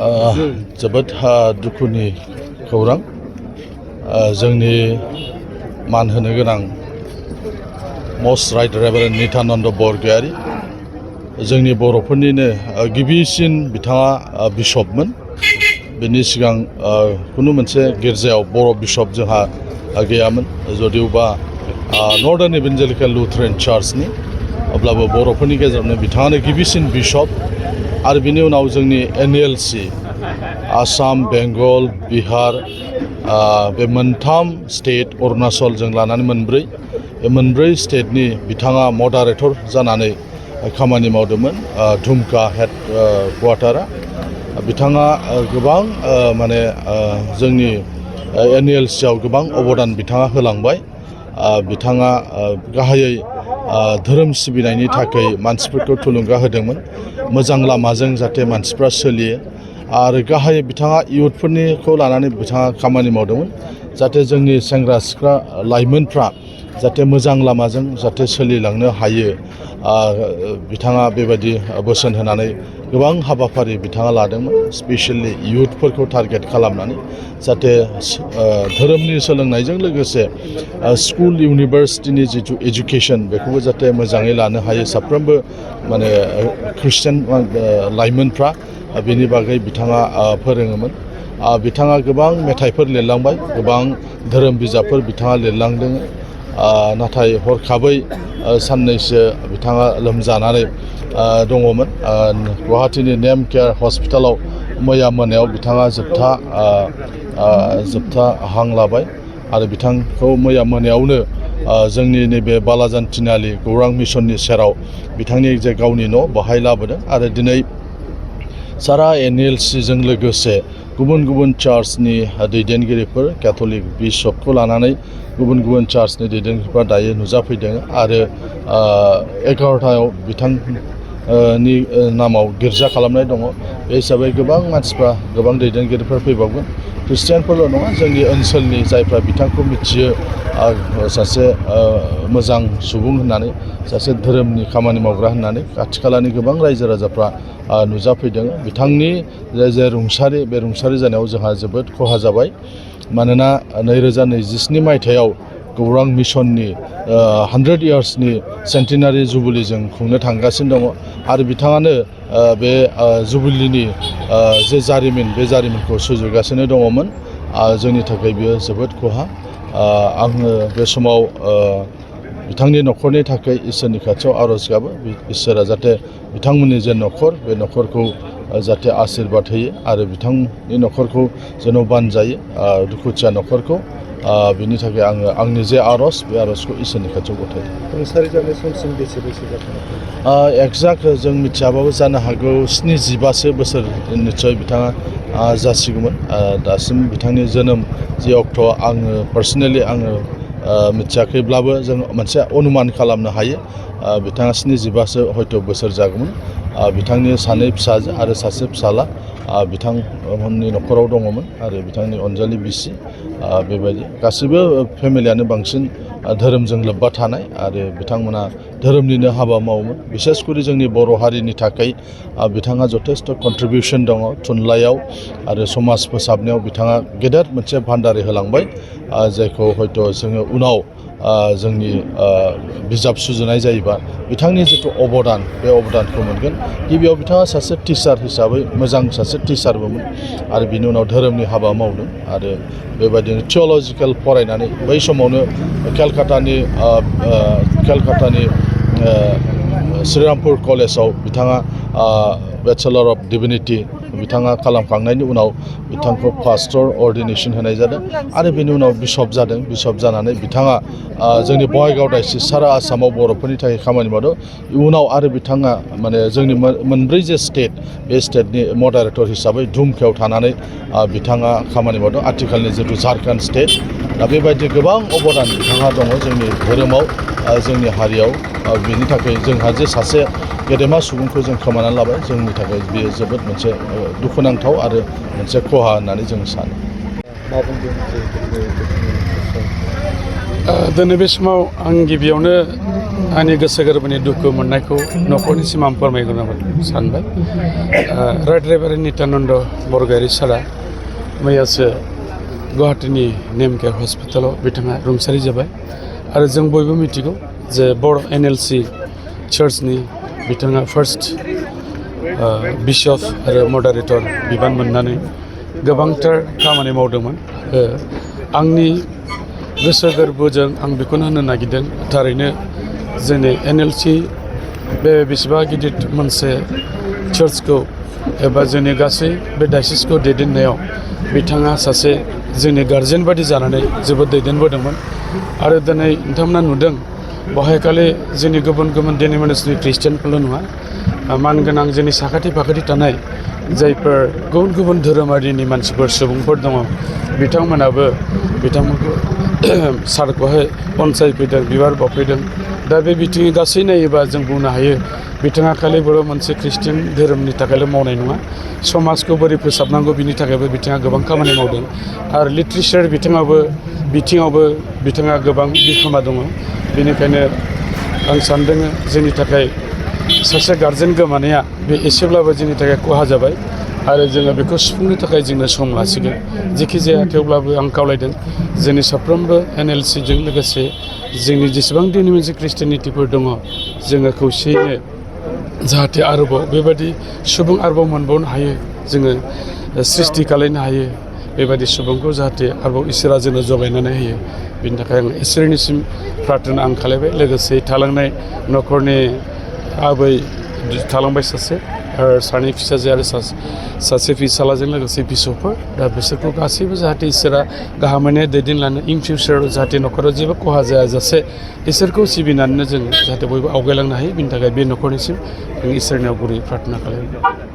जोबोद दुखुनि खौरां जोंनि मान होनो गोनां मस्ट राइट रेभारेन्ड नित्यानन्द बरगयारी जोंनि बर'फोरनिनो गिबिसिन बिथाङा बिशपमोन। बेनि सिगां खुनु मोनसे गिर्जायाव बर' बिशप जोंहा गैयामोन जदिउबा नर्दार्न इभान्जेलिकेल लुथेरान चार्चनि अब्लाबो बर'फोरनि गेजेरावनो बिथाङानो गिबिसिन बिशप आरो बिनि उनाव जोंनि NLC आसाम बेंगल बिहार बे मोनथाम स्टेट अरुणाचल जों लानानै मोनब्रै स्टेटनि बिथाङा मडारेटर जानानै खामानि मावदोंमोन। धुमका हेड क्वार्टारा बिथाङा गोबां माने जोंनि NLC आव गोबां अबदान बिथाङा होलांबाय। बिथाङा गाहायै धोरोम सिबिनायनि थाखाय मानसिफोरखौ थुलुंगा होदोंमोन मोजां लामाजों जाहाथे मानसिफ्रा सोलियो आरो गाहायै बिथाङा इयुथफोरनिखौ लानानै बिथाङा खामानि मावदोंमोन जाहाथे जोंनि सेंग्रा सिख्ला लाइमोनफ्रा जाहाथे मोजां लामाजों जाहाथे सोलिलांनो हायो। बिथाङा बेबायदि बोसोन होनानै गोबां हाबाफारि बिथाङा लादोंमोन स्पेशली इयुथफोरखौ टारगेट खालामनानै जाहाथे धोरोमनि सोलोंनायजों लोगोसे स्कुल इउनिभार्सिटिनि जिथु एजुकेशन बेखौबो जाहाथे मोजाङै लानो हायो साफ्रोमबो माने ख्रिस्टियान लाइमोनफ्रा बेनि बागै बिथाङा फोरोङोमोन। बिथाङा गोबां मेथाइफोर लिरलांबाय गोबां धोरोम बिजाबफोर बिथाङा लिरलांदों। नाथाय हरखाबै साननैसो बिथाङा लोमजानानै दङमोन गुवाहाटीनि नेम केयार हस्पिटालाव मैया मोनायाव बिथाङा जोबथा हां लाबाय आरो बिथांखौ मैया मोनायावनो जोंनि नैबे बालाजान तिनालि गौरां मिसननि सेराव बिथांनि जे गावनि न' बाहाय लाबोदों आरो दिनै सारा NLC जों लोगोसे गुबुन चार्चनि दैदेनगिरिफोर कैथलिक बिशपखौ लानानै गुबुन चार्चनि दैदेनगिरिफ्रा दायो नुजाफैदों आरो 11टायाव बिथांनि नामाव गिर्जा खालामनाय दङ। बे हिसाबै गोबां मानसिफ्रा गोबां दैदेनगिरिफोर फैबावगोन ख्रिस्टियानफोरल' नङा जोंनि ओनसोलनि जायफ्रा बिथांखौ मिथियो सासे मोजां सुबुं होननानै सासे धोरोमनि खामानि मावग्रा होननानै खाथि खालानि गोबां रायजो राजाफ्रा नुजाफैदों। बिथांनि जे रुंसारि बे रुंसारि जानायाव जोंहा जोबोद खहा जाबाय मानोना 2027 मायथाइयाव गौरां मिसननि 100 इयार्सनि सेन्टिनारि जुबिलि जों खुंनो थांगासिनो दङ आरो बिथाङानो बे जुबिलिनि जे जारिमिन बे जारिमिनखौ सुजुगासिनो दङमोन। जोंनि थाखाय बियो जोबोद खहा। आङो बे समाव बिथांनि न'खरनि थाखाय इसोरनि खाथियाव आर'ज गाबो इसोरा जाहाथे बिथांमोननि जे न'खर बे न'खरखौ जाहाथे आशीर्बाद होयो आरो बिथांनि न'खरखौ जेन' बानजायो दुखुथिया न'खरखौ बिनि थाखाय आङो आंनि जे आर'ज बे आर'जखौ इसोरनि खाथियाव गथायो। रुंसारि जानाय समसिम बेसे जाखो? एक्जाक्ट जों मिथियाबाबो जानो हागौ 77 बोसोर निस्सय बिथाङा जासिगौमोन। दासिम बिथांनि जोनोम जि अक्ट' आङो पार्सनेलि मिथियाखैब्लाबो जों मोनसे अनुमान खालामनो हायो बिथाङा 77सो हयथ' बोसोर जागौमोन। बिथांनि 2 फिसाजो आरो सासे फिसाला बिथांमोननि न'खराव दङमोन आरो बिथांनि अनजालि बिसि बेबायदि गासैबो फेमिलियानो बांसिन धोरोमजों लोब्बा थानाय आरो बिथांमोना धोरोमनिनो हाबा मावोमोन। बिसेसकरि जोंनि बर' हारिनि थाखाय बिथाङा जथेस्थ' कन्ट्रिबिउसन दङ थुनलाइयाव आरो समाज फोसाबनायाव बिथाङा गेदेर मोनसे भान्डारि होलांबाय जायखौ हयथ' जोङो उनाव जोंनि बिजाब सुजुनाय जायोबा बिथांनि जिथु अबदान बे अबदानखौ मोनगोन। गिबियाव बिथाङा सासे टिचार हिसाबै मोजां सासे टिचारबोमोन आरो बिनि उनाव धोरोमनि हाबा मावदों आरो बेबायदिनो थिअलजिकेल फरायनानै बै समावनो केलकातानि श्रीरामपुर कलेजाव बिथाङा बेचेलर अफ डिभिनिटि बिथाङा खालामखांनायनि उनाव बिथांखौ पास्टर अर्डिनेसन होनाय जादों आरो बेनि उनाव बिशप जादों। बिशप जानानै बिथाङा जोंनि बङाइगाव डायसिस सारा आसामाव बर'फोरनि थाखाय खामानि मावदों। इयुनाव आरो बिथाङा माने जोंनि मोनब्रै जे स्टेट बे स्टेटनि मडारेटर हिसाबै धुमकायाव थानानै बिथाङा खामानि मावदों आथिखालनि जिथु झारखन्ड स्टेट। दा बेबायदि गोबां अबदान बिथाङा दङ जोंनि धोरोमाव जोंनि हारियाव। बेनि थाखाय जोंहा जे सासे गेदेमा सुबुंखौ जों खोमानानै लाबाय जोंनि थाखाय बेयो जोबोद मोनसे दुखुनांथाव आरो मोनसे खहा होननानै जों सानो। दिनै बे समाव आं गिबियावनो आंनि गोसो गोरबोनि दुखु मोननायखौ न'खरनिसिम आं फोरमायग्रोनो सानबाय। राइट रेभारेन्ड नित्यानन्द बरगयारि सारा मैयासो गुवाहाटीनि नेमकेयार हस्पिटालाव बिथाङा रुंसारि जाबाय आरो जों बयबो मिथिगौ जे बर' NLC चार्चनि बिथाङा फार्स्ट बिशप आरो मडारेटर बिबान मोननानै गोबांथार खामानि मावदोंमोन। आंनि गोसो गोरबोजों आं बेखौनो होननो नागिरदों, थारैनो जोंनि NLC बे बेसेबा गिदिर मोनसे चार्चखौ एबा जोंनि गासै बे डायसिसखौ दैदेननायाव बिथाङा सासे जोंनि गार्जेन बादि जानानै जोबोद दैदेनबोदोंमोन आरो दिनै नोंथांमोना नुदों बेवहाय खालि जोंनि गुबुन गुबुन डिनोमिनेसननि ख्रिस्टियानफोरल' नङा, मानगोनां जोंनि साखाथि फाखाथि थानाय जायफोर गुबुन गुबुन धोरोमारिनि मानसिफोर सुबुंफोर दङ बिथांमोनाबो बिथांमोनखौ सारखौहाय अनसायफैदों, बिबार बावफैदों। दा बे बिथिङै गासै नायोबा जों बुंनो हायो बिथाङा खालि बर' मोनसे ख्रिस्टियान धोरोमनि थाखायल' मावनाय नङा, समाजखौ बोरै फोसाबनांगौ बिनि थाखायबो बिथाङा गोबां खामानि मावदों आरो लिटारेचार बिथिङावबो बिथाङा गोबां बिहोमा दङ। बेनिखायनो आं सानदों जोंनि थाखाय सासे गार्जेन गोमानाया बे एसेब्लाबो जोंनि थाखाय खहा जाबाय आरो जोङो बेखौ सुफुंनो थाखाय जोंनो सम लासिगोन। जेखि जाया थेवब्लाबो आं खावलायदों जोंनि साफ्रोमबो NLCजों लोगोसे जोंनि जेसेबां डिनोमिनेसन ख्रिस्टियानिटिफोर दङ जोङो खौसेयैनो जाहाथे आरोबाव बेबायदि सुबुं आरोबाव मोनबावनो हायो, जोङो सृष्टि खालामनो हायो, बेबायदि सुबुंखौ जाहाथे आरोबाव इसोरा जोंनो जगायनानै होयो। बिनि थाखाय आं इसोरनिसिम प्रार्थना आं खालामबाय। लोगोसे थालांनाय न'खरनि आबै थालांबाय सासे आरो सानै फिसाजो आरो सासे फिसालाजों लोगोसे फिसौफोर, दा बिसोरखौ गासैबो जाहाथे इसोरा गाहामैनो दैदेनलाङो। इन फिउचाराव जाहाथे न'खराव जेबो खहा जायाजासे इसोरखौ सिबिनानैनो जों जाहाथे बयबो आवगायलांनो हायो, बिनि थाखाय बे न'खरनिसिम जों इसोरनियाव गुरै प्रार्थना खालामो।